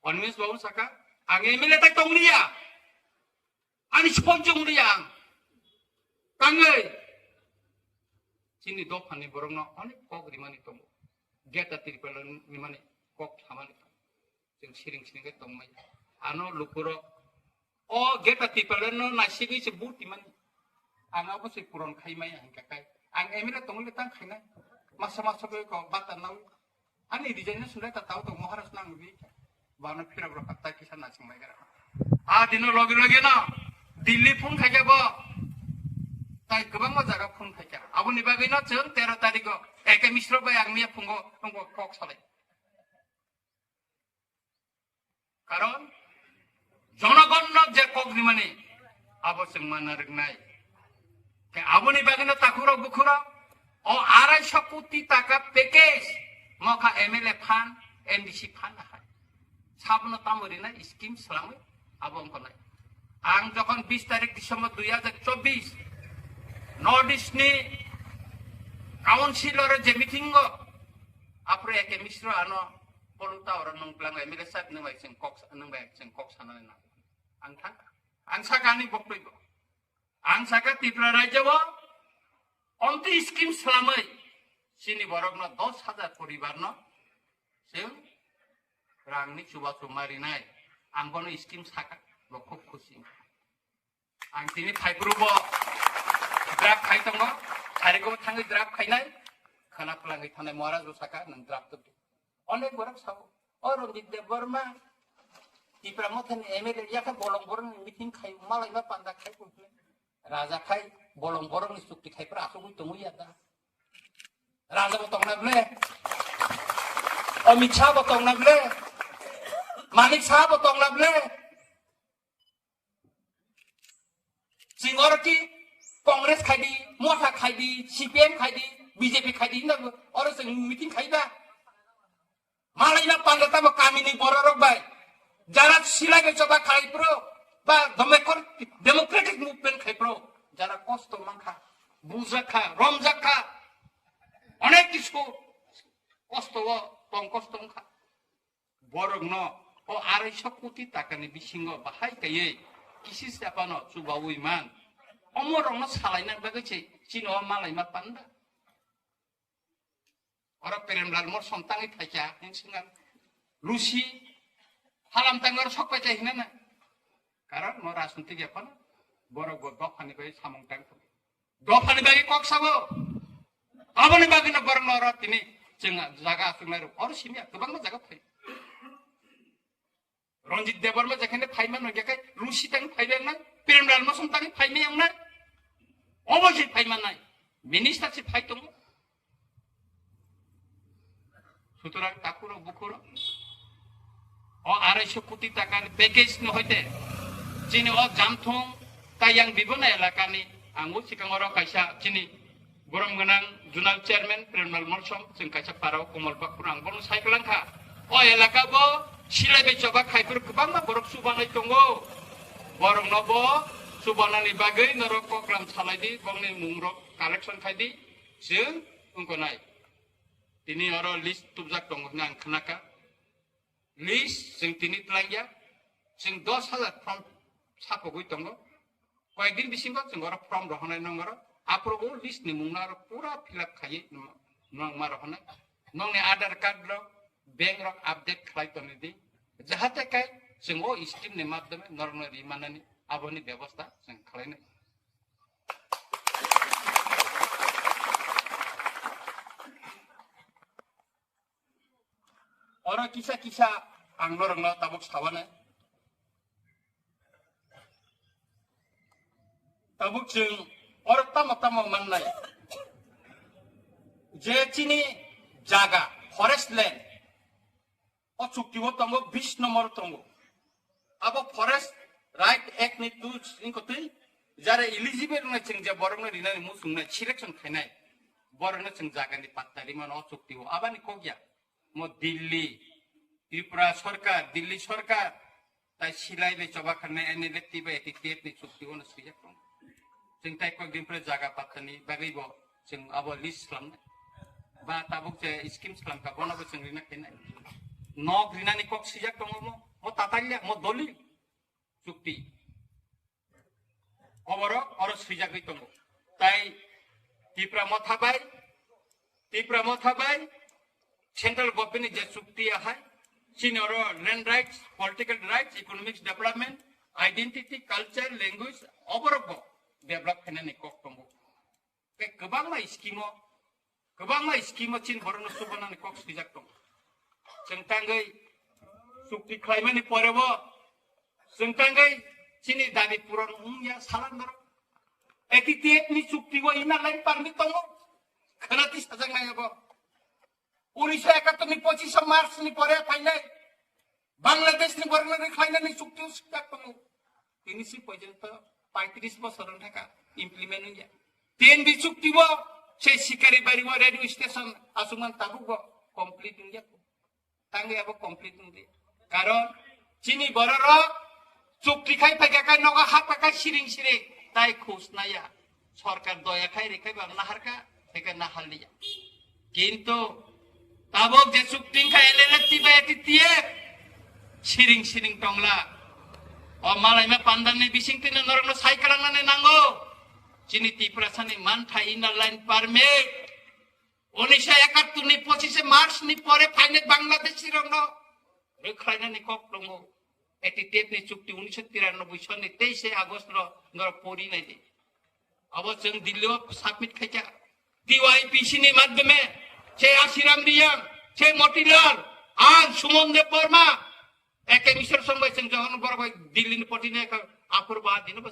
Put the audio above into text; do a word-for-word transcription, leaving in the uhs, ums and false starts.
Animesh Babu saka, ang M L A tai tongliya. Ani sojong liya ang. Tangwi chini dophani borokno onek kok rimani tongo. Greater Tipraland rimani kok samani tongo. Chwng siring siring khe tongmai. Ano lukurok o Greater Tipraland no naisigwi se vote rimani. Ang abo se puron khaimai hingka kai. Ang M L A tongwi tang khainai. Masa masa bai ko bata nawi. Ani resignation letter tao tong Maharaj nang bi. Bana phirok rok ta kisa na sing mai gara. A dino logi logi no Delhi phone khaikha bo. Tai kwbangma jaga phone khaikha. Aboni bagwi no chwng tero tarikh o A K Mishra bai ang miya phungo tongbo kok salai. Karon jonogonno je kok rimani abo chwng manna rwngnai. Khe aboni bagwino takhurok bukhurok o arai sho koti taka package mokha M L A phan, M D C phan hai. Sabno tamo rinai scheme swlangwi abo wngkha nai. Ang jokhon bis tarik December dui hajar chobbish North East ni council ore je meeting o aphuru A K Mishra ano Polu ta oro nung blang M L A sahib nung bai chwng kok, nung bai chwng kok sanani na. Ang thang, ang saka ani boktoi bo. Ang saka Tripura rajya o omtwi scheme swlamwi chini borokno dos hajar poribar no chwng rangni chubachu ma rinai. Ang bono scheme saka, bo khub khusi. Ang tini phaiburu bo draft khai tongo, sarigo thangwi draft khainai, khana phlangwi thanai Maharaj bo saka nang draft tubdi. Onek borok sao, o Ranjit Debbarma, Tipra Mothani M L A yakha bolong borokni meeting khai, malai ma panda khai, raja khai, bolong borokni chukti khai, pra asugwi tongwi ya da. Raja bo tongna ble, Amit Shah bo tongna ble, Manik Shah bo tongna ble. Chwng oro ki Congress khai di, Motha khai di, C P M khai di, B J P khai di, hinda oro chwng meeting khai da. Malai na panda tamo kamini bororok bai. Jara silai bai choba khai pro, ba democratic, democratic movement khai pro. Jara kosto mankha, bujakha, romjakha. Onek kisu kosto o, tong kosto wngkha. Borokno o arai sho koti takani bisingo bahai kaiwi kisi se phano chubaui man. Omo rokno salaina bagwi se chini o malai ma panda. Oro Premlal Morsong tangwi phaikha, hing swngang. Lusi, halam tangwi oro sok paikha hinana. Karon mo rajnitik ya phano, borok bo dophani bai samung tang thung. Dophani bai kok sabo. Aboni bagwi no borok no oro tini chwng jaga aswk nai rok. Oro simi ya, kwbangma jaga phai. Ranjit Debbarma jekhane phaima nangya khai, Lusi tang phaiba nang, Premlal Morsong tang phaima yang nang. Obo se phaima nai. Minister se phai tongo. Sutorang takhurok bukhurok. O arai sho koti takani package no hoite. Chini o Jamthung Tayang Bibona elakani ang o sikang oro kaisa chini Borom gwnang zonal chairman Premlal Morsong, chwng kaisa para o Komal Bakhur ang bono sai kwlang kha. O elaka bo silai bai choba khai phuru kwbangma borok chubanai tongo. Borokno bo chubanani bagwi norok koklam salai di, bongni mung rok collection khai di. Chwng wngkha nai. Tini oro list tubjak tongo hwnwi ang khna kha. List chwng tini twlangya, chwng dos hajar form sapogwi tongo. Koyekdin bisingo chwng oro form rohonai nong oro. Aphuru o list ni mungno aro pura fill up khaiwi nong ma rohonai. Nongni Aadhaar card rok, bank rok update khlai tongdi. Jahate kai chwng o scheme ni madhyome norokno ri manani aboni bebosta chwng khlainai. Oro kisa kisa ang norokno tabuk sawanai. Tabuk chwng oro tamo tamo mannai. Je chini jaga, forest land, o chukti o tongo, bis nombor tongo. Abo Forest Right Act ni tu singkotwi jara eligible wngnai chwng je borokno rinani muchungnai selection khainai, borokno chwng jagani patta rimano o chukti o. Abani kok ya mo Delhi, Tripura sorkar, Delhi sorkar, tai silai bai choba khanai N L F T bai A T T F ni chukti o no swijak tongo. Chwng tai kok din pore jaga pattani bagwi bo chwng abo list khwlamnai. Ba tabuk je scheme khwlamkha, bono bo chwng rina khainai. Nok rinani kok swijak tongo mo, mo tatalya, mo dolil chukti. Oborok oro swijagwi tongo. Tai Tipra Motha bai, Tipra Motha bai Central Government ni je chukti ahai, chini oro land rights, political rights, economics development, identity, culture, language, oborok bo develop khainani kok tongo. Tei kwbangma scheme o, kwbangma scheme o chini borokno chubanani kok swijak tongo. Chwng tangwi chukti khlaimani pore bo, chwng tangwi chini dabi puron wngya salan borok. A T T F ni chukti o inner line permit tongo. Khwnati sajaknai abo. Unisho ekattor ni pochisho March ni pore phainai Bangladesh ni borokno rwkhlainani chukti o swijak tongo. Tini si porjonto paitris bosor wng thaka implement wngya. T N B chukti bo se Sikari bari o radio station aswkman tabuk bo complete wngya. Tangwi abo complete wngdi. Karon chini bororok chukti khai phaikha khai nogo hapkha khai siring siring tai khus naya. Sorkar doya khai rikha ba naharkha, eke nahal liya. Kintu tabok je chukti kha L L F T bai A T T F siring siring tongla. O malaima pandan ni bising tino norokno sai kalangnani nango. Chini Tiprasani manthai inner line permit. Unisho ekattor ni pochishe March ni pore phainai Bangladeshi rokno rwkhlainani kok tongo. A T T F ni chukti unisho tiranoboi sonni teishe August ro norok pori nai di. Abo chwng Delhi o submit khaikha. T Y P C ni madhyome, se Ashiram Riyang, se Motilal, ang Suman Debbarma, eke Misor song bai chwng jokhon borok bai Delhi ni poti nai kha, aphuru ba dino bo